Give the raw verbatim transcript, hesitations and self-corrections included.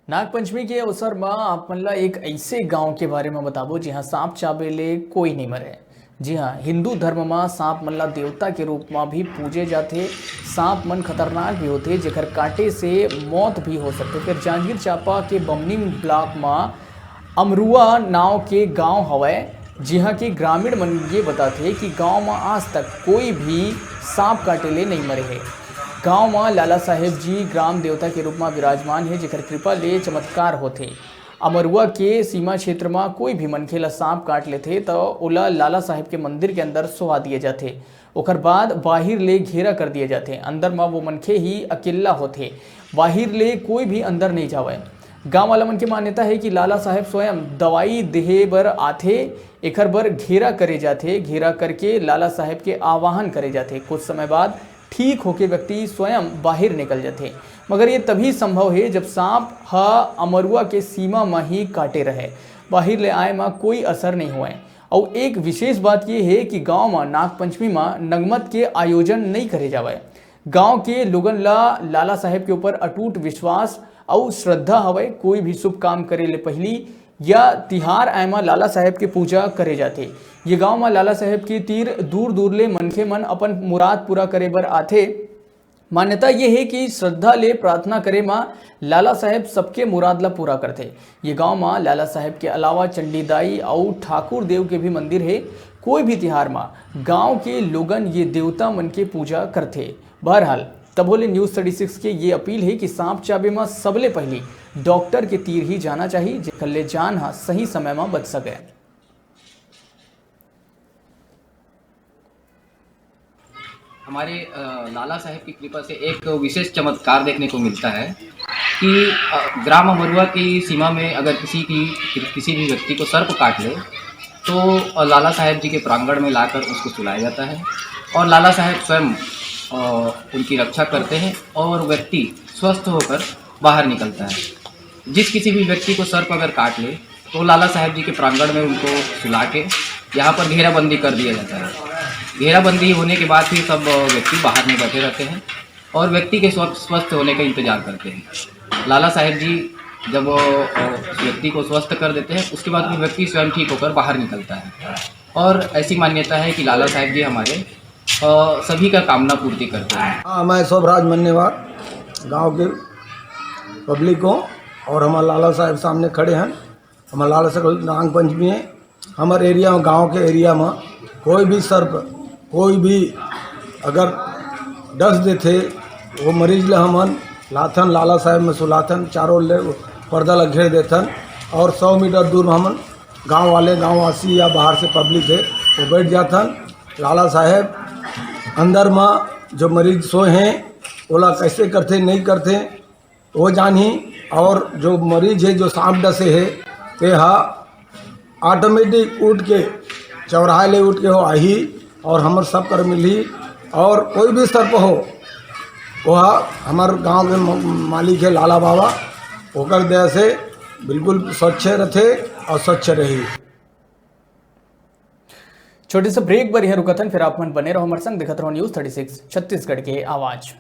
नागपंचमी के अवसर म आप मन ला एक ऐसे गांव के बारे म बताबो, जिहां सांप चाबे ले कोई नहीं मरे। जी हां, हिंदू धर्म म सांप मन ला देवता के रूप म भी पूजे जाथे। सांप मन खतरनाक भी होथे, जेकर काटे से मौत भी हो सकथे। फिर जांजगीर चांपा के बमनी ब्लॉक म अमरुआ नाव के गांव हवय, जिहां के ग्रामीण मन ये बताथे कि गांव म आज तक कोई भी सांप काटे ले नहीं मरे हे। गांव म लाला साहेब जी ग्राम देवता के रूप म विराजमान हे, जेकर कृपा ले चमत्कार होथे। अमरुआ के सीमा क्षेत्र म कोई भी मनखे ल सांप काट लेथे, त ओला लाला साहेब के मंदिर के अंदर सोहा दिए जाथे। ओकर बाद बाहिर ले घेरा कर दिए जाथे। अंदर म वो मनखे ही अकेल्ला होथे, बाहिर ले कोई भी अंदर नहीं जावय। गांव वाला मन के मान्यता हे कि लाला साहेब स्वयं दवाई देहे बर आथे, एकर बर घेरा करे जाथे। घेरा करके लाला साहेब के आवाहन करे जाथे। कुछ समय बाद ठीक होके व्यक्ति स्वयं बाहिर निकल जाथे, मगर ये तभी संभव हे, जब सांप ह अमरुआ के सीमा म ही काटे रहे। बाहिर ले आए म कोई असर नहीं होवय। अउ एक विशेष बात ये हे कि गांव म नागपंचमी म नगमत के आयोजन नहीं करे जावय। गांव के लोगन ला लाला साहेब के ऊपर अटूट विश्वास अउ श्रद्धा हवय। कोई भी शुभ काम करे ले पहिली या तिहार आय म लाला साहेब के पूजा करे जाथे। ये गांव म लाला साहेब के तीर दूर दूर ले मनखे मन अपन मुराद पूरा करे बर आथे। मान्यता ये हे कि श्रद्धा ले प्रार्थना करे म लाला साहेब सबके मुराद ला पूरा करथे। ये गांव म लाला साहेब के अलावा चंडीदाई अउ ठाकुर देव के भी मंदिर हे। कोई भी तिहार म गांव के लोगन ये देवता मन के पूजा करथे। बहरहाल, तभो ले न्यूज थर्टी सिक्स के ये अपील हे कि सांप चाबे म सबले पहिली डॉक्टर के तीर ही जाना चाही, जेकर ले जान ह सही समय म बच सके। हमारे अ, लाला साहेब की कृपा से एक विशेष चमत्कार देखने को मिलता है कि अ, ग्राम अमरुआ की सीमा में अगर किसी की किसी भी व्यक्ति को सर्प काट ले, तो अ, लाला साहेब जी के प्रांगण में लाकर उसको सुलाया जाता है और लाला साहेब स्वयं अ, उनकी रक्षा करते हैं और व्यक्ति स्वस्थ होकर बाहर निकलता है। जिस किसी भी व्यक्ति को सर्प अगर काट ले, तो लाला साहेब जी के प्रांगण में उनको सुला के यहाँ पर घेराबंदी कर दिया जाता है। घेराबंदी होने के बाद फिर सब व्यक्ति बाहर में बैठे रहते हैं और व्यक्ति के स्वस्थ स्वस्थ होने का इंतजार करते हैं। लाला साहेब जी जब अ, उस व्यक्ति को स्वस्थ कर देते हैं, उसके बाद वो व्यक्ति स्वयं ठीक होकर बाहर निकलता है। और ऐसी मान्यता है कि लाला साहेब जी हमारे अ, सभी का कामना पूर्ति करते हैं। हाँ, मैं शोभराज मन्नेवार, गांव के पब्लिक को, और हमारे लाला साहेब सामने खड़े हैं। हमारे लाला साहेब नाग पंचमी है। हमारे एरिया में, गांव के एरिया में कोई भी सर्प, कोई भी अगर डस देथे, वो मरीज ले हमन लाथन, लाला साहेब में सुलाथन, चारों ले पर्दा ला घेर देथन और सौ मीटर दूर में हमन गांव वाले, गांववासी या बाहर से पब्लिक है, वो बैठ जाथन। लाला साहेब अंदर में जो मरीज सोए हैं, ओला कैसे करथे, नहीं करथे, वो जानही। और जो मरीज है, जो सांप डसे है, ते हा ऑटोमेटिक उठ के, चौराहे ले उठ के हो आही और हमर सब कर मिलही। और कोई भी सर्प हो, वह हमर गांव के म-, मालिक है लाला बाबा, ओकर दया से बिल्कुल स्वच्छ रथे और स्वच्छ रही। छोटे से ब्रेक बर इहाँ रुकथन, फिर आप मन बने रहो हमर संग, देखत रहो न्यूज थर्टी सिक्स छत्तीसगढ़ के आवाज।